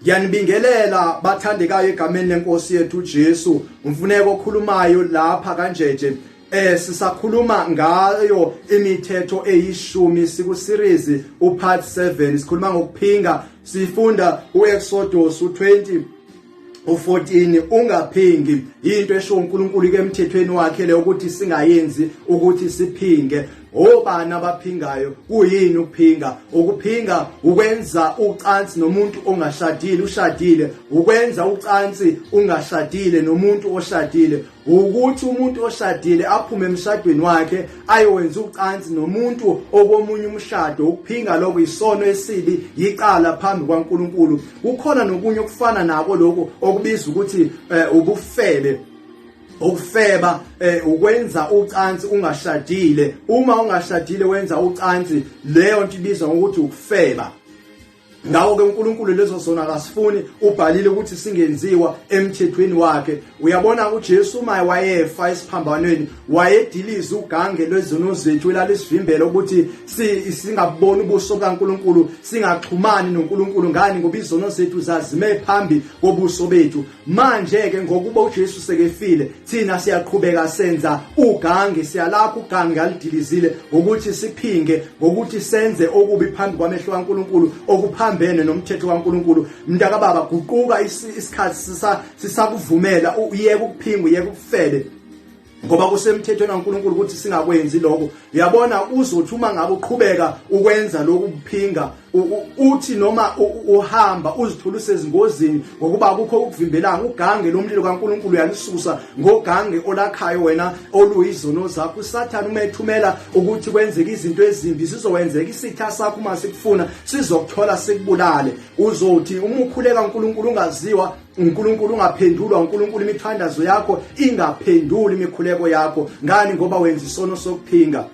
Ngiyanibingelela bathandekayo egameni lenkosi yethu uJesu. Umfuneko okhulumayo lapha kanjeje. Sisakhuluma ngayo imithetho eyishumi, siku series upart 7, sikhuluma ngokuphinga, sifunda uExodus u20 u14. Ungaphingi, into esho uNkulunkulu ke emthethweni wakhe le ukuthi singayenzi, ukuthi siphinge. Obani abaphingayo? Kuyini ukuphinga? Ukuphinga ukwenza ucansi nomuntu ongashadile ushadile, ukwenza ucansi ungashadile nomuntu oshadile, ukuthi umuntu oshadile aphume emshadweni wakhe ayowenza ucansi nomuntu okomunye umshado. Ukuphinga lokho isono esibi, yicala phambi kwaNkulunkulu. Kukhona nokunye okufana nako lokho okubizwa ukuthi ubufebe. Ukufeba ukwenza ucansi ungashadile. Uma ungashadile wenza ucansi, leyo nto ibizwa ngokuthi ukufeba. Ngawo ke uNkulunkulu lezo zono akasifuni, ubhalile ukuthi singenziwa emthethweni wakhe. Uyabona, uJesu uma wayefa esiphambanweni wayediliza ugange lwezono zethu elalisivimbela ukuthi singaboni ubuso bukaNkulunkulu, singaxhumani noNkulunkulu. Ngani? Ngoba izono zethu zazime phambi kobuso bethu. Manje ke ngokuba uJesu sekefile, thina siyaqhubeka senza ugange, siyalakha ugange alidilizile ngokuthi siphinge, ngokuthi senze okubi phambi kwamehlo kaNkulunkulu, okuphambene nomthetho kaNkulunkulu. Mntaka baba, guquka isikhathi sisakuvumela, uyeke ukuphinga, uyeke ukufebe, ngoba kusemthethweni kaNkulunkulu ukuthi singakwenzi lokho. Uyabona, uzothi uma ngabe uqhubeka ukwenza lokhu kuphinga, uthi noma uhamba uzithola usezingozini, ngokuba akukho ukuvimbelanga. Ugange lomlilo kaNkulunkulu uyalisusa ngogange olakhayo wena oluyizono zakho. USathane uma ethumela ukuthi kwenzeke izinto ezimbi, zizowenzeka. Isitha sakho uma sikufuna sizokuthola, sikubulale. Uzothi uma ukhuleka uNkulunkulu ungaziwa, uNkulunkulu ungaphendulwa uNkulunkulu, imithandazo yakho ingaphenduli, imikhuleko yakho. Ngani? Ngoba wenza isono sokuphinga.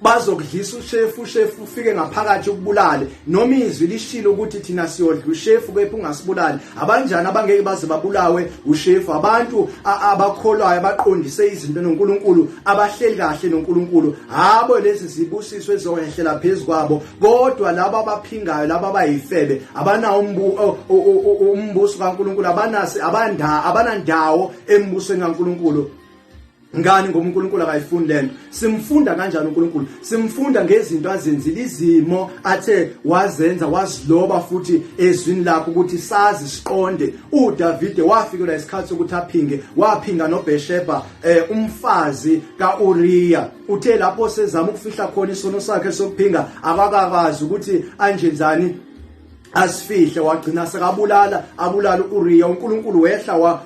Bazokudlisa ushefu, ushefu ufike ngaphakathi ukubulale. Noma izwi lishilo ukuthi thina siyodla ushefu kepha ungasibulali. Abanjani abangeke baze babulawe ushefu? Abantu abakholwayo, abaqondise izinto noNkulunkulu, abahleli kahle noNkulunkulu, habo lezi zibusiso ezohehlela phezukwabo. Kodwa laba abaphingayo, laba abayifebe, abanawo umbuso kaNkulunkulu, abanasi abanda abanandawo embusweni kaNkulunkulu. Ngani? Ngoba uNkulunkulu akayifuni lento. Simfunda kanjani uNkulunkulu? Simfunda ngezinto azenzile, izimo athe wazenza, waziloba futhi ezwini lakhe ukuthi sazi, siqonde. uDavide wafikelwa isikhathi sokuthi aphinge, waphinga noBhesheba, umfazi kaUriya. Uthe lapho sezama ukufihla khona isono sakhe sokuphinga, akakakazi ukuthi anjenzani asifihle, wagcina sekabulala, abulala uUriya. UNkulunkulu wehla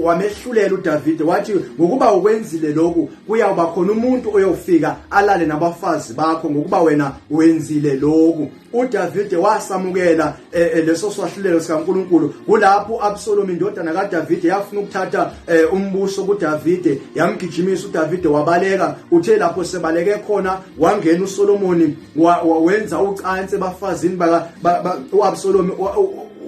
wamehlulela uDavide, wathi, "Ngokuba ukwenzile lokhu, kuyawuba khona umuntu oyofika alale nabafazi bakho, ngokuba wena wenzile lokhu." uDavide wasamukela leso swahlulelo sikaNkulunkulu. Kulapho uAbsalom, indodana kaDavide, yafuna ukuthatha umbuso kuDavide, yamgijimisa uDavide, wabaleka. Uthe lapho sebaleke khona, wangena uSolomoni, wenza ucansi ebafazini baka uAbsalom,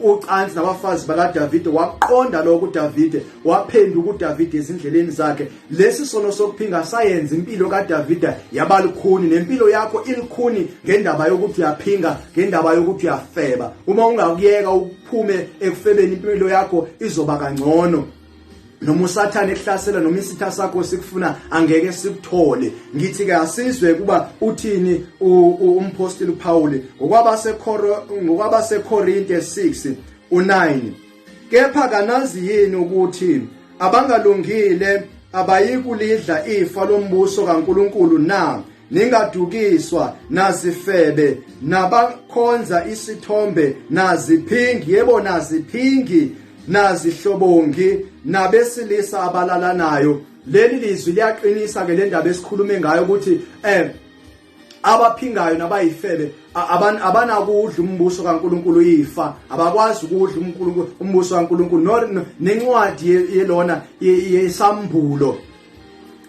ucansi nabafazi bakaDavide. Waqonda lokho uDavide, waphenduka uDavide ezindleleni zakhe. Lesi sono sokuphinga sayenza impilo kaDavida yabalukhuni, nempilo yakho ilikhuni ngendaba yokuthi uyaphinga, ngendaba yokuthi uyafeba. Uma ungakuyeka uphume ekufebeni, impilo yakho izoba kangcono. Noma uSathane ekuhlasela, noma isitha sakho sikufuna, angeke sikuthole. Ngithi ke asizwe kuba uthini umpostoli uPaul ngokwabaseKorinte 6 u9: "Kepha kanazi yini ukuthi abangalungile abayikulidla ifa lombuso kaNkulunkulu na? Ningadukiswa nazifebe, nabakhonza isithombe, naziphingi, yebo, naziphingi, nazihlobongi, nabesilisa abalalanayo." Leli lizwi liyaqinisa ke le ndaba esikhulume ngayo ukuthi abaphingayo nabayifebe abanakudla umbuso kaNkulunkulu ifa, abakwazi ukudla uNkulunkulu, umbuso kaNkulunkulu. Nencwadi yelona yesambulo.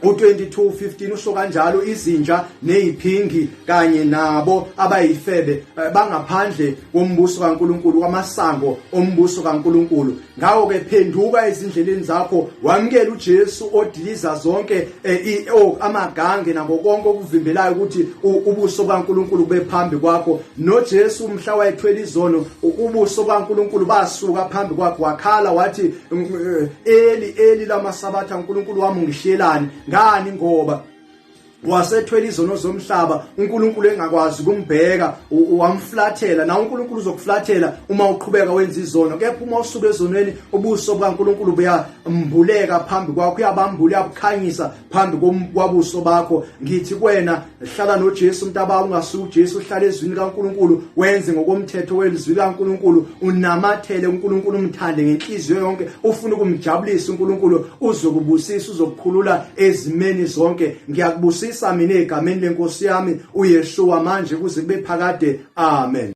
U-22:15 usho kanjalo, izinja neziphingi kanye nabo abayifebe bangaphandle kombuso kaNkulunkulu, kwamasango ombuso kaNkulunkulu. Ngawo ke phenduka ezindleleni zakho, wamukela uJesu odiliza zonke amagange nako konke okuvimbelayo ukuthi ubuso bukaNkulunkulu kube phambi kwakho. NoJesu mhla wayethwele izono, ubuso bukaNkulunkulu basuka phambi kwakhe, wakhala wathi, "Eli, Eli, lamasabatha, uNkulunkulu wami ungishiyelani?" Ngani? Ngoba wasethwele izono zomhlaba, uNkulunkulu engakwazi ukumbheka, wamflathela. Na uNkulunkulu uzokuflathela uma uqhubeka wenza izono, kepha uma usuka ezonweni, ubuso bukaNkulunkulu buyambuleka phambi kwakho, uyabambula, uyabukhanyisa phambi kwabuso bakho. Ngithi kuwena, hlala noJesu, mntababa, ungasuki uJesu, uhlale ezwini kaNkulunkulu, wenze ngokomthetho welizwi kaNkulunkulu, unamathele uNkulunkulu, umthande ngenhliziyo yonke, ufuna ukumjabulisa uNkulunkulu, uzokubusisa, uzokukhulula ezimeni zonke. Ngiyakubusisa mina egameni lenkosi yami uYeshua, manje kuze kube phakade. Amen.